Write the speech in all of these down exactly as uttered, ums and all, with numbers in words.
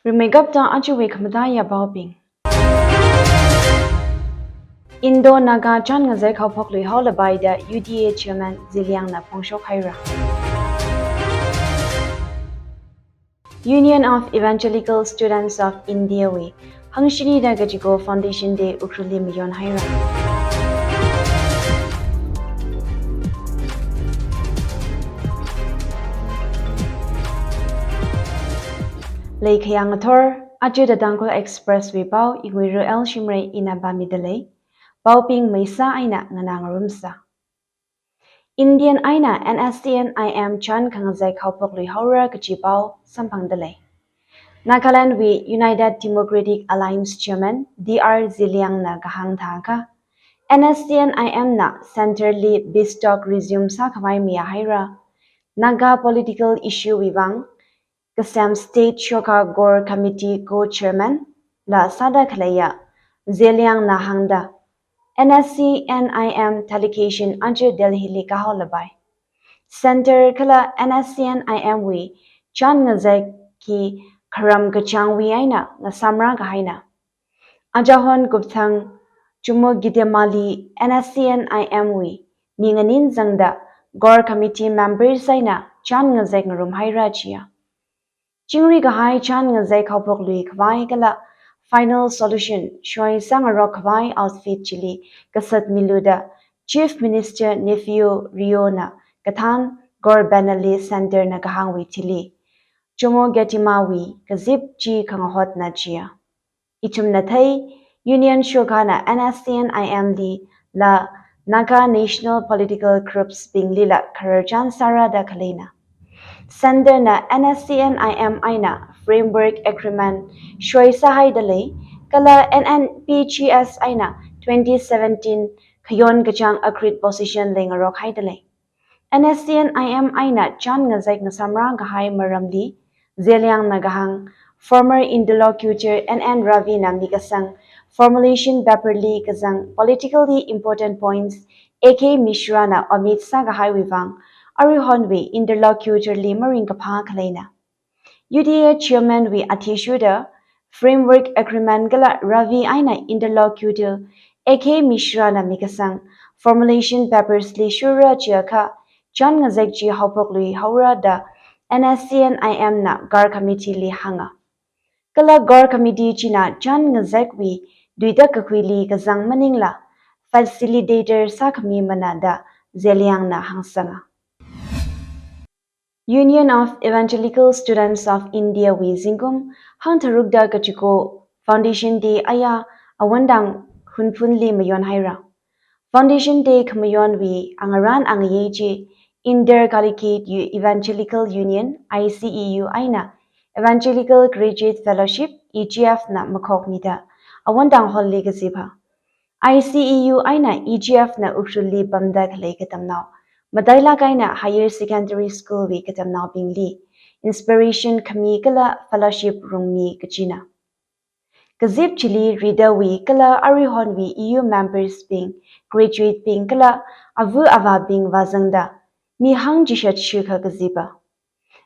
Rimeikapta ajawui khamataiya paobing. Indo-Naga chān ngazek haophokluihaolapai da U D A Chairman Zeliang na phongshok haira. Union of Evangelical Students of India wui hangshini da kachiko Foundation Day Ukhrulli mayon haira. Leikhayang ngathor, aja The Tangkhul Express wui pao, Ingwiro L Shimray ina pāmida lei. Paobing maisa eina nganā ngarumsa. Indian eina N S C N I M chān khangazek haophokluihaora kaji pao samphangda lei. Nagaland wui United Democratic Alliance Chairman D R Zeliang na kahāng thākha, N S C N I M na Centre li peace talk resume sākhavai miya haira. Naga political issue wui vang kasem State Shokha Core Committee Co-Chairman la sāda khaleiya Zeliang na hāngda, N S C N I M delegation aja Delhi li kahaolapai. Centre kala N S C N I M wui chān ngazek hi kharam kachāngwui eina ngasamra kahaina. Ajahon kupthang Chumukedima li N S C N I M wui mi nganin zangda Core Committee members eina chān ngazek ngarum haira jiya. Chingri kahai chān ngazek haophokluikhavai kala final solution shoi sāngarok khavai outfit chili kasat milu da Chief Minister Neiphiu Rio na kathān Core Banner li Centre na kahāngwui thili Chumukedima wui kazip chi khangahotna jiya. Ithumna thei, Union Shokha na N S C N I M li la Naga National Political Groups bingli la khararchan sāra da khaleina. Centre na N S C N I M eina Framework Agreement shoi sāhaida lei, kala N N P G S eina twenty seventeen khayon kachāng agreed position leingarok haida lei. N S C N I M eina chān ngazek ngasamra kahai maramli, Zeliang na kahāng, former interlocutor N N Ravi na mikasang formulation paper li kazang politically important points A K Mishra na omit sākahaiwui vang, aruihonwui interlocutor li maringkaphā khaleina. U D A Chairman wui athishurda Framework Agreement kala Ravi eina interlocutor A K Mishra na mikasang formulation papers li shurra jiakha chān ngazek chi haophokluihaora da N S C N I M na Core Committee li hānga. Kala Core Committee china chān ngazekwui duitak kakhuili kazang maningla facilitator sākhami mana da Zeliang na hāngsanga. Union of Evangelical Students of India wui zingkum hangtharukda kachiko Foundation Day aya Awandang Hunphunli mayon haira. Foundation Day khamayonwui angarān angayei chi Inter Collegiate U- Evangelical Union, I C E U eina Evangelical Graduate Fellowship, E G F na makhokmida Awandang Hall li kazipha. I C E U eina E G F na Ukhrulli pamda khalei katamnao matailāk eina Higher Secondary School wui katamnaobingli inspiration khami kala fellowship rungmi kachina. Kazip chili ridawui kala aruihonwui E U members bing, graduate bing kala ava avābing vāzangda mi hangchishat shikha kazipa.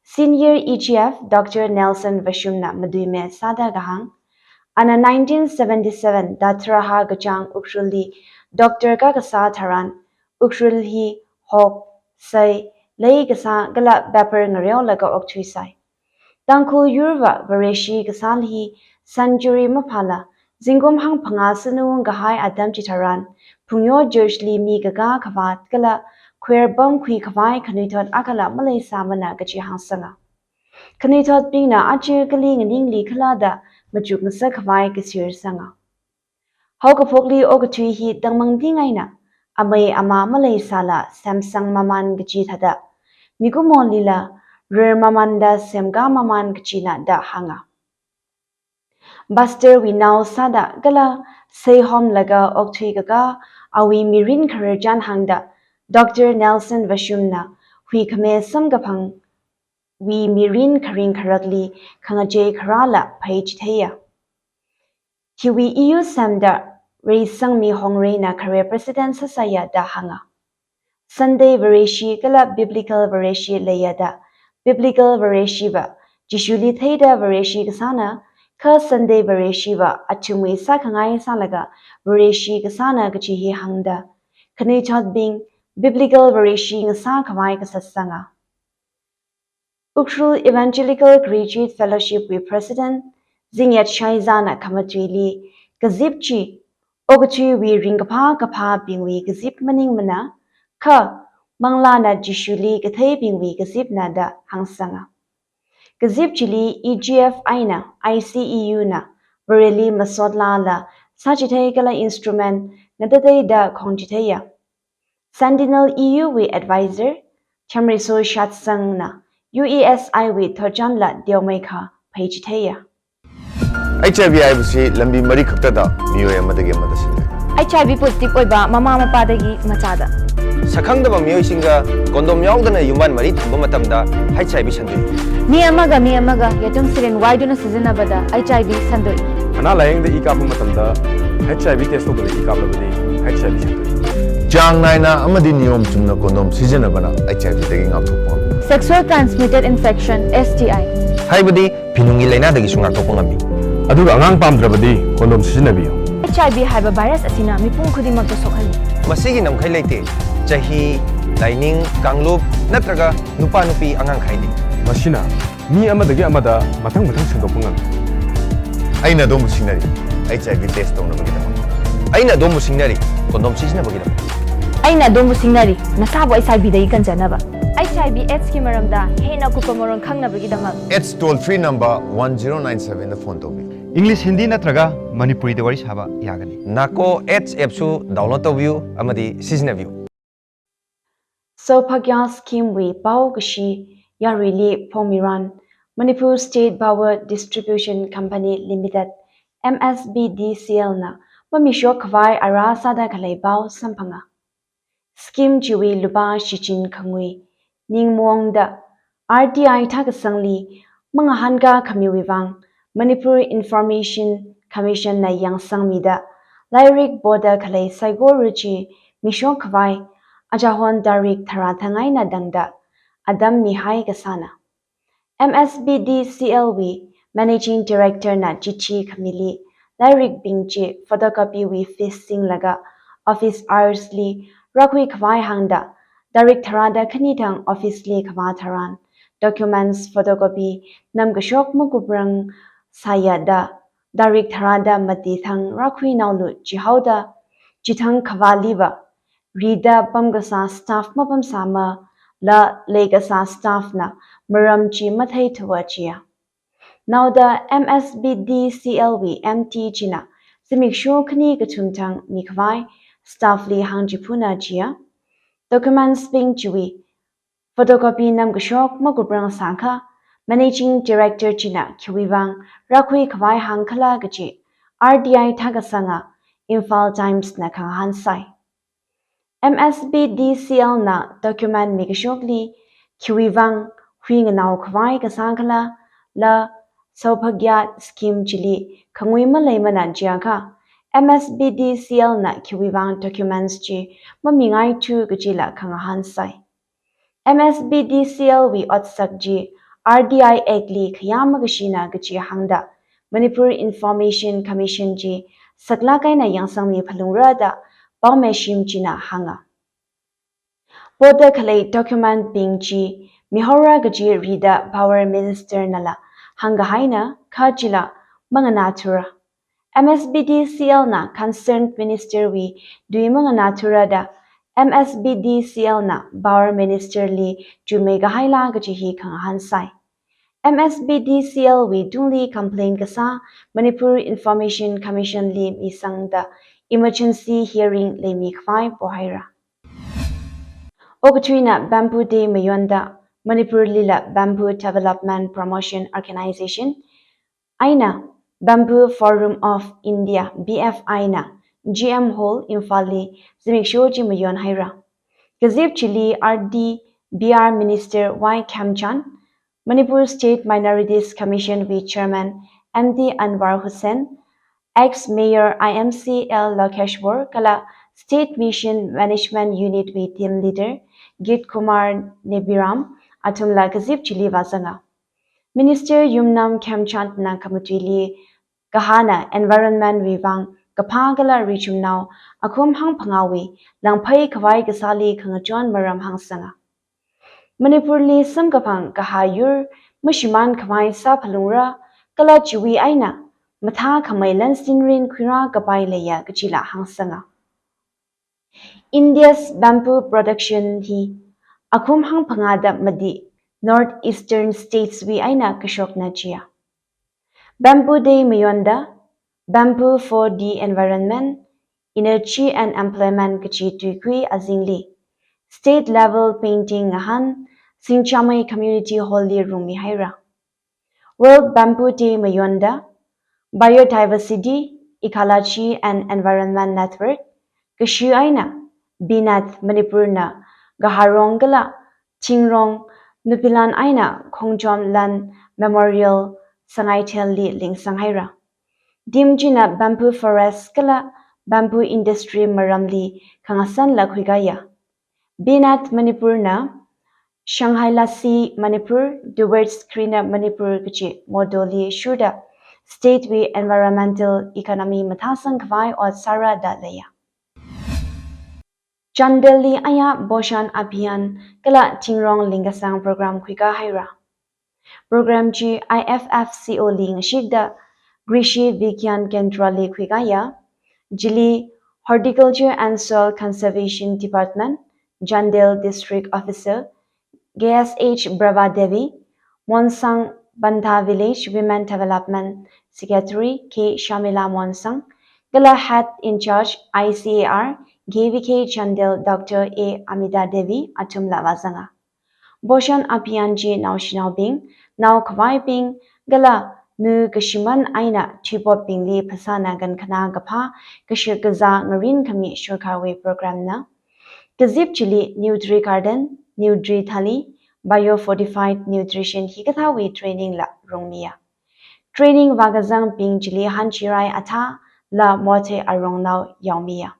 Senior E G F Doctor Nelson Vashum na matuime sāda kahāng, ana nineteen seventy-seven Dathraha kachāng Ukhrulli doctor kakasā tharan, Ukhrul hi hok, sai, lei kasā kala paper ngareolaga okthuisai. Tangkhul yurva Vareshi kasāli hi century maphāla, zingkum hangphangā sānung kahai atam chitharan, Phungyo Church li mi kakā khavāt kala khuir pamkhui khavai khanuithot akhala maleisāmana kachi hāngsanga. Khanuithotbingna aja kali nganingli khala da machuk ngasak khavai kasir sanga. Haokaphokli okathui hi tangmangting eina, amei ama maleisāla semsang maman kachi thāda, mikumonlila rer mamanda semkā maman kachina da hānga. Pastor wui nao sāda kala seihomlaga okthui kakā awui mirin khararchan hāngda, Doctor Nelson Vashum na huikhame samkaphang wui mirin kharing kharakli khangachei kharāla phaichitheiya. Hiwui E U semda Reisangmi Hongreina khare president sāsāya da hānga. Sunday Vareshi kala Biblical Vareshi leiya da, Biblical Vareshiva Jishuli theida Vareshi kasāna, kha Sunday Vareshiva athumwui sākhangai sālaga Vareshi kasāna kaji hi hāngda, khanuithotbing Biblical Vareshi ngasākhavai kasatsanga. Ukhrul Evangelical Graduate Fellowship wui President Zingyat Shaizana khamatuili kazip chi okathuiwui ringkaphā kaphābingwui kazip maningmana, kha manglāna Jishuli katheibingwui kazipna da hāngsanga. Kazip chili E G F eina I C E U na Vareli masotlala sāchithei kala instrument ngatateida khongchitheiya. Sentinel E U wui advisor Chamriso Shatsangna U E S I wui thotchanla teomeikha pheichitheiya. H I V haibasi lambi mari khaktada miwui amadagi amada sindui. H I V positive ꯑꯣꯏꯕ ꯃꯃꯥ ꯃꯄꯥꯗꯒꯤ ꯃꯆꯥꯗ꯫ ꯁꯛꯈꯪꯗꯕ ꯃꯤꯑꯣꯏꯁꯤꯡꯒ condom ꯌꯥꯎꯗꯅ ꯌꯨꯝꯕꯥꯟ ꯃꯔꯤ ꯊꯝꯕ ꯃꯇꯝꯗ H I V ꯁꯟꯗꯣꯛꯏ꯫ ꯃꯤ ꯑꯃꯒ ꯃꯤ ꯑꯃꯒ ꯌꯦꯇꯨꯝ ꯁꯤꯔꯤꯟ ꯋꯥꯏꯗꯨꯅ ꯁꯤꯖꯤꯟꯅꯕꯗ H I V ꯁꯟꯗꯣꯛꯏ꯫ ꯑꯅꯥ ꯂꯥꯌꯦꯡꯗ ꯏ ꯀꯥꯞꯄ ꯃꯇꯝꯗ H I V test ꯇꯧꯗꯅ ꯏ ꯀꯥꯞꯂꯕꯗꯤ H I V ꯁꯟꯗꯣꯛꯏ꯫ ꯆꯥꯡ ꯅꯥꯏꯅ ꯑꯃꯗꯤ ꯅꯤꯌꯣꯝ ꯆꯨꯝꯅ condom ꯁꯤꯖꯤꯟꯅꯕꯅ H I V ꯗꯒꯤ ꯉꯥꯛꯊꯣꯛꯄ ꯉꯝꯃꯤ꯫ Sexual transmitted infection, S T I꯫ ꯍꯥꯏꯕꯗꯤ ꯐꯤꯅꯨꯡꯒꯤ ꯂꯥꯏꯅꯥꯗꯒꯤꯁꯨ ꯉꯥꯛꯊꯣꯛꯄ ꯉꯝꯃꯤ꯫ ꯑꯗꯨꯒ ꯑꯉꯥꯡ ꯄꯥꯝꯗ꯭ꯔꯕꯗꯤ condom ꯁꯤꯖꯤꯟꯅꯕꯤꯌꯨ꯫ H I V ꯍꯥꯏꯕ virus ꯑꯁꯤꯅ ꯃꯤꯄꯨꯝ ꯈꯨꯗꯤꯡꯃꯛꯇ ꯁꯣꯛꯍꯜꯂꯤ꯫ ꯃꯁꯤꯒꯤ ꯉꯝꯈꯩ ꯂꯩꯇꯦ꯫ ꯆꯍꯤ, ꯂꯥꯏꯅꯤꯡ, ꯀꯥꯡꯂꯨꯞ ꯅꯠꯇ꯭ꯔꯒ ꯅꯨꯄꯥ ꯅꯨꯄꯤ ꯑꯉꯥꯡ ꯈꯥꯏꯗꯦ꯫ ꯃꯁꯤꯅ ꯃꯤ ꯑꯃꯗꯒꯤ ꯑꯃꯗ ꯃꯊꯪ ꯃꯊꯪ ꯁꯟꯗꯣꯛꯄ ꯉꯝꯃꯤ꯫ ꯑꯩꯅ ꯑꯗꯣꯝꯕꯨ ꯁꯤꯡꯅꯔꯤ, H I V test ꯇꯧꯅꯕꯒꯤꯗꯃꯛ꯫ ꯑꯩꯅ ꯑꯗꯣꯝꯕꯨ ꯁꯤꯡꯅꯔꯤ, condom ꯁꯤꯖꯤꯟꯅꯕꯒꯤꯗꯃꯛ꯫ ꯑꯩꯅ ꯑꯗꯣꯝꯕꯨ ꯁꯤꯡꯅꯔꯤ, ꯅꯁꯥꯕꯨ H I V ꯗꯒꯤ ꯀꯟꯖꯅꯕ꯫ H I V AIDS ꯀꯤ ꯃꯔꯝꯗ ꯍꯦꯟꯅ ꯑꯀꯨꯞꯄ ꯃꯔꯣꯜ ꯈꯪꯅꯕꯒꯤꯗꯃꯛ꯫ AIDS toll free number one zero nine seven ꯗ phone ꯇꯧꯕꯤꯌꯨ꯫ English, Hindi ꯅꯠꯇ꯭ꯔꯒ ꯃꯅꯤꯄꯨꯔꯤꯗ ꯋꯥꯔꯤ ꯁꯥꯕ ꯌꯥꯒꯅꯤ꯫ NACO AIDS app ꯁꯨ download ꯇꯧꯕꯤꯌꯨ ꯑꯃꯗꯤ ꯁꯤꯖꯤꯟꯅꯕꯤꯌꯨ꯫ Saubhagya scheme ꯋꯤ ꯄꯥꯎ ꯀꯥꯁꯤ ꯌꯥꯔꯨꯏꯂꯤ ꯐꯣꯡꯃꯤꯔꯥꯟ, Manipur State Power Distribution Company Limited, M S B D C L na mamishok khavai ara sāda khalei pao samphanga. Scheme chiwui lupā shichin khangui ningmongda R T I thakasangli mangahānka khamiwui vang Manipur Information Commission na yangsangmida lairik poda khalei saikora chi mishok khavai achahon tarik tharā thang eina tangda atam mihai kasāna. M S B D C L wui Managing Director na chithi khamili lairikbing chi photocopy wui fees singlaga office hours li rākhui khavai hāngda tarik tharāda khani thang office li kavā tharan documents photocopy namkashok makuprang sāya da tarik tharāda mati thang rākhui naolu chihaoda chithang khavāliva rida pamkasā staff mapamsāmala leikasā staff na maram chi matheithuwa chiya. Naoda M S B D C L wui M T china zimiksho khani kathum thang mikhavai staff li hāngchiphuna chiya. Documents bing chiwui photocopy namkashok makuprang sākha Managing Director china khiwui vang rākhui khavai hāngkhala kachi R T I thakasanga Imphal Times na khangahān sai. M S B D C L na document mikashokli khiwui vang huinganao khavai kasākhala la Saubhagya scheme chili khangui maleimana chiakha M S B D C L na khiwui vang documents chi mamingaithu kachila khangahān sai. M S B D C L wui otsak chi R T I Act li khayā makashina kachi hāngda Manipur Information Commission chi saklak eina yangsangmi phalungra da paomeshim china hānga. Poda khalei document bing chi mihaora kachi rida Power Minister nala hāngkahaina kha chila manganāthura. M S B D C L na concerned minister wui tui manganāthura da M S B D C L na Power Minister li chuimeikahaila kachi hi khangahān sai. M S B D C L wui tungli complaint kasā Manipur Information Commission li misangda emergency hearing leimi khavai pohaira. Okathuina Bamboo Day mayonda Manipur lila Bamboo Development Promotion Organization eina Bamboo Forum of India, B F I na G M Hall Imphal li zimiksho chi mayonhaira. Kazip chili R D B R Minister Y Khemchand, Manipur State Minorities Commission wui Chairman M D Anwar Hussain, ex-mayor I M C L Lokeshwar kala State Mission Management Unit wui team leader Git Kumar Nebiram athumla kazip chili vāzanga. Minister Yumnam Khemchand na khamatuili kahāna environment wui vang kaphā kala richumnao akhum hangphangāwui langphei khavai kasāli khangachon maram hāngsanga. Manipurli samkaphang kahā yur mashimān khavai sāphalungra kala chiwui eina mathākhamei lansinrin khuirā kapai leiya kachila hāngsanga. India's bamboo production hi akhum hangphangāda mati North Eastern States wui eina kashokna chiya. Bamboo Day mayonda Bamboo for the Environment, Energy and Employment kachi tuikui azingli state level painting ngahān Singchamei Community Hall li rungmihaira. World Bamboo Day mayonda Biodiversity, Ecology and Environment Network, kashi eina BNET Manipur na Gaharong kala Thingrong Nupilan eina Khongchom Lan Memorial Sangaithel li lingsanghaira. Team china bamboo forest kala bamboo industry maramli khangasanla khuikaya. BNET Manipur na Shanghai Lassi Manipur towards Greener Manipur kachi motto li shurda state wui environmental economy mathāsang khavai ot sāra da leiya. Chandel li aya Poshan Abhiyan kala Thingrong Lingkasang program khuikā haira. Program chi I F F C O li ngashikda Krishi Vigyan Kendra li khuikaya. Chili Horticulture and Soil Conservation Department, Chandel District Officer, K S H Prabha Devi, Monsang Bantha Village Women Development Secretary K Shamila Monsang, kala Head in Charge I C A R K V K Chandel Doctor A Amita Devi athumla vāzanga. Poshan Abhiyan chi naoshinaobing, nao khavaibing, kala nu kashimān eina thuipopbingli phasāna kankhanā kaphā kashakazā ngarinkhami sorkarwui program na. Kazip chili Nutri Garden, Nutri Thali, Biofortified Nutrition hikathāwui training la rungmiya. Training vākazangbing chili hanchirai athā la mothei arongnao yaomiya.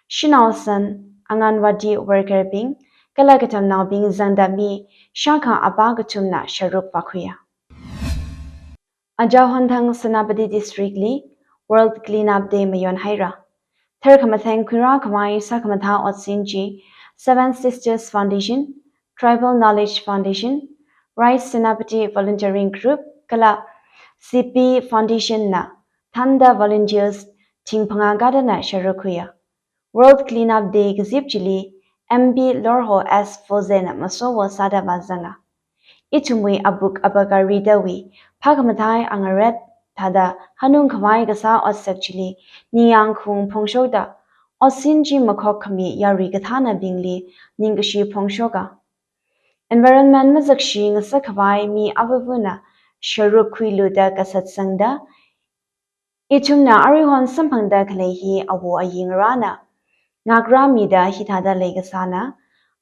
Shanao san, Anganwadi worker bing, kala katamnaobing zangda mi shākha apā kathumna sharuk vākhuiya. Aja Honthang Senapati District li World Cleanup Day mayonhaira. Tharkhamatheng khuirā khavai sākhamathā otsin chi Seven Sisters Foundation, Tribal Knowledge Foundation, Rise Senapati Volunteering Group, kala C P Foundation na thanda volunteers thing phangā kadana sharuk khuiya. World Cleanup Day kazip chili M P Lorho S Foze na masowo sāda vāzanga. Ithumwui abuk abaka ridawui phākhamathai angaret thāda hanung khavai kasā otsak chili ningyāng khung phongshokda otsin chi makhok khami yarui kathānabingli ningkashi phongshoka. Environment mazakshi ngasak khavai mi avavuna sharuk khuilu da kasatsangda, ithumna aruihon samphangda khalei hi awo ayingrana ngakrāmida hithāda leikasāna,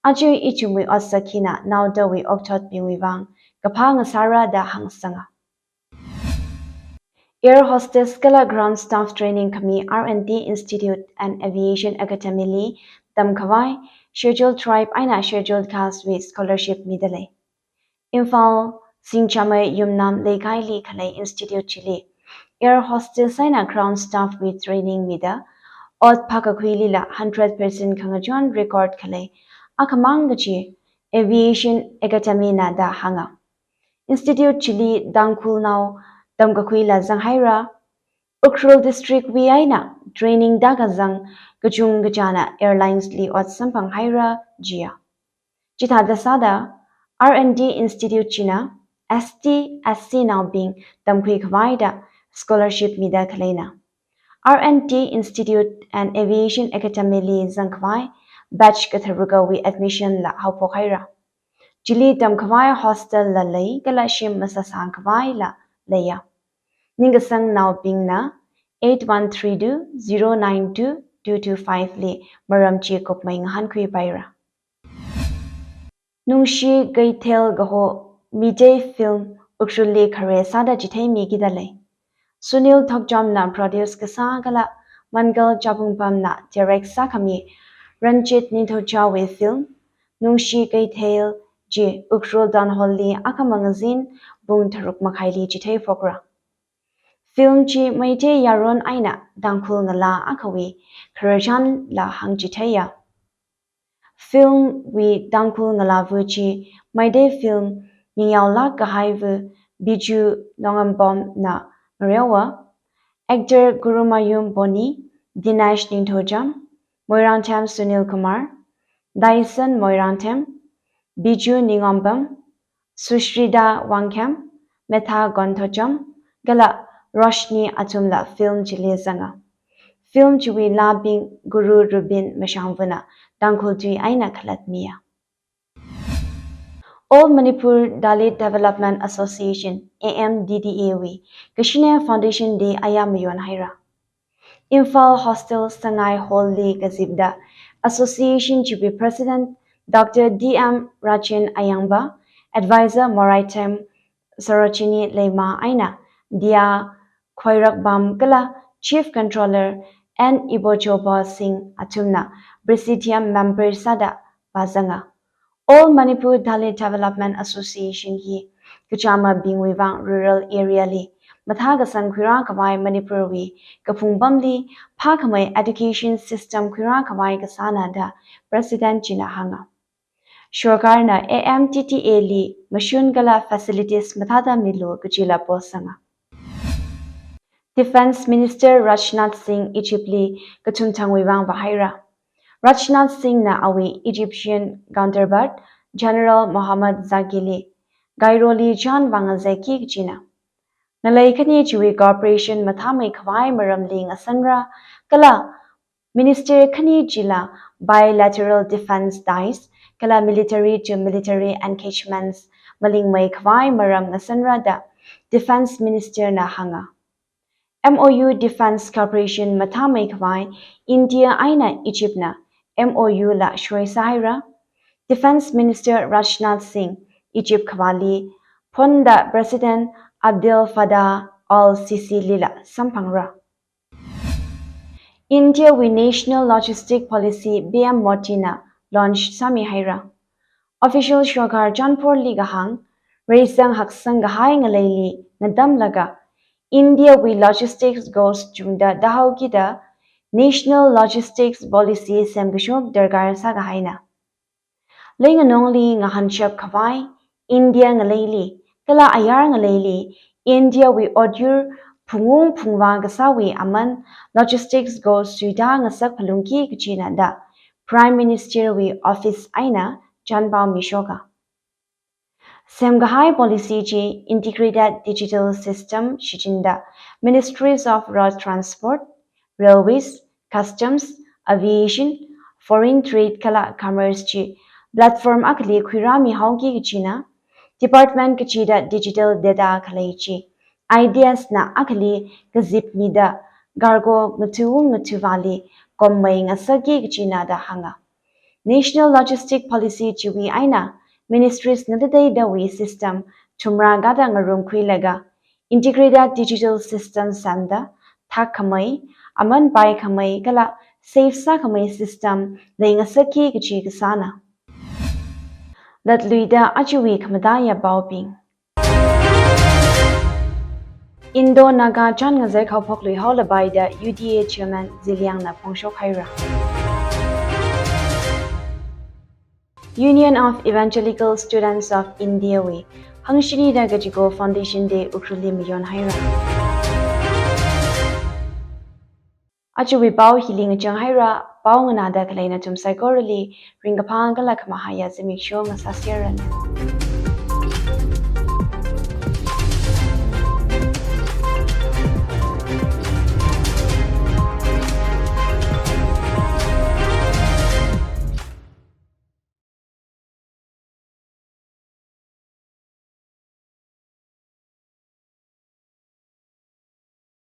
aja ithumwui otsak hina naodawui okthotbingwui vang kaphā ngasāra da hāngsanga. Air Hostess kala Ground Staff Training khami R and D Institute and Aviation Academy li tamkhavai Scheduled Tribe eina Scheduled Caste wui scholarship midalei. Imphal, Singchamei Yumnam Leikaili khalei institute chili Air Hostess eina Ground Staff wui training mida ot phākakhuilila hundred percent khangachon record khalei akhamang kachi Aviation Academy na da hānga. Institute chili Tangkhulnao tamkakhuila zanghaira. Ukhrul District wui eina training da kazang kachungkachāna airlines li ot samphanghaira jiya. Chithāda sāda R and D Institute china S T, S C naobing tamkhui khavaida scholarship mida khaleina. R and D Institute and Aviation Academy li zangkhavai batch katharukawui admission la haophokhaira. Chili tamkhavai hostel la lei kala shim masāsang khavai la leiya. Ningkasangnaobingna eight one three two zero nine two two two five li maram chi kupmei ngahānkhuipaira. Nungshi Keithel kaho Meitei film Ukhrulli khare sāda chitheimi kidalei. Sunil Thokchomna produce kasā kala Mangal Chapungpamna direct sākhami Ranjit Ningthouchawui film Nungshi Keithel chi Ukhrul Town Hall li akhama ngazin pung tharuk makhaili chitheiphokra. Film chi Meitei yaron eina Tangkhul ngalā akhawui khararchanla hāngchitheiya. Film wui Tangkhul ngalāva chi Meitei film ningyao lāk kahaiva Biju Nongampomna ngareowa. Actor Gurumayum Bonnie, Dinesh Ningthoucham, Moirangthem Sunil Kumar, Dyson Moirangthem, Biju Ningompam, Sushrita Wangkham, Metha Gonthoucham, kala Roshni athumla film chili zanga. Film chiwui lābing Guru Rubin Mashangvana Tangkhul tui eina khalatmiya. All Manipur Dalit Development Association, A M D D A wui kashine Foundation Day aya mayonhaira. Imphal Hostel Sangai Hall li kazipda Association chiwui President Doctor D M Rachin Ayangba, Advisor Moraithem Sarojini Leima eina Dia Khoirakbam kala Chief Controller N Ibochoba Singh athumna Presidium member sāda vāzanga. All Manipur Dalit Development Association hi kachāmabingwui vang rural area li mathākasang khuirā khavai Manipur wui kaphung pamli phākhamei education system khuirā khavai kasāna da President china hānga. Sorkarna A M D D A li mashun kala facilities mathāda milu kajila posanga. Defense Minister Rajnath Singh Egypt li kathumthangwui vang vāhaira. Rajnath Singh na awui Egyptian counterpart General Mohammad Zaki li Cairo li chān vāngazekki kajina. Ngalei khani chiwui cooperation mathāmei khavai maramli ngasanra, kala Minister khani chila bilateral defense ties kala military to military engagements malingmei khavai maram ngasanra da Defense Minister na hānga. M O U defense cooperation mathāmei khavai India eina Egypt na M O U la soi sāhaira. Defense Minister Rajnath Singh Egypt khavāli phonda President Abdel Fattah al-Sisi lila samphangra. India wui National Logistic Policy P M Modi na launch sāmihaira. Official sorkar chānphorli kahāng, reisang haksang kahai ngaleili ngatamlaga India wui logistics goals chungda tāhaokida National Logistics Policy semkashok darkar sākahaina. Leinganongli ngahānshap khavai India ngaleili kala ayar ngaleili India wui otyur phungung phungvā kasāwui aman logistics goals suita ngasak phalungki kajina da Prime Minister wui office eina chānpao mishoka. Semkahai policy chi integrated digital system shichinda Ministries of Road Transport, Railways, Customs, Aviation, Foreign Trade kala Commerce chi platform akhali khuirāmihaoki kajina, department kachida digital data khalei chi I D S na akhali kazipmida cargo ngathuwung ngathuivāli kommei ngasakki kajina da hānga. National Logistic Policy chiwui eina ministries ngatateidawui system thumrā kada ngarumkhuilaga integrated digital system semda thak khamei, aman pai khamei kala save sākhamei system leingasakki kaji kasāna. Latluida ajawui khamataiya paobing. Indo-Naga chān ngazek haophok luihaolapai da U D A Chairman Zeliang na phongshok haira. Union of Evangelical Students of India wui hangshini da kachiko Foundation Day Ukhrulli mayon haira. Ajawui pao hili ngachang haira, pao nganāda khalei nathum saikorali ringkaphā kala khamahaiya zimiksho ngasāserranu.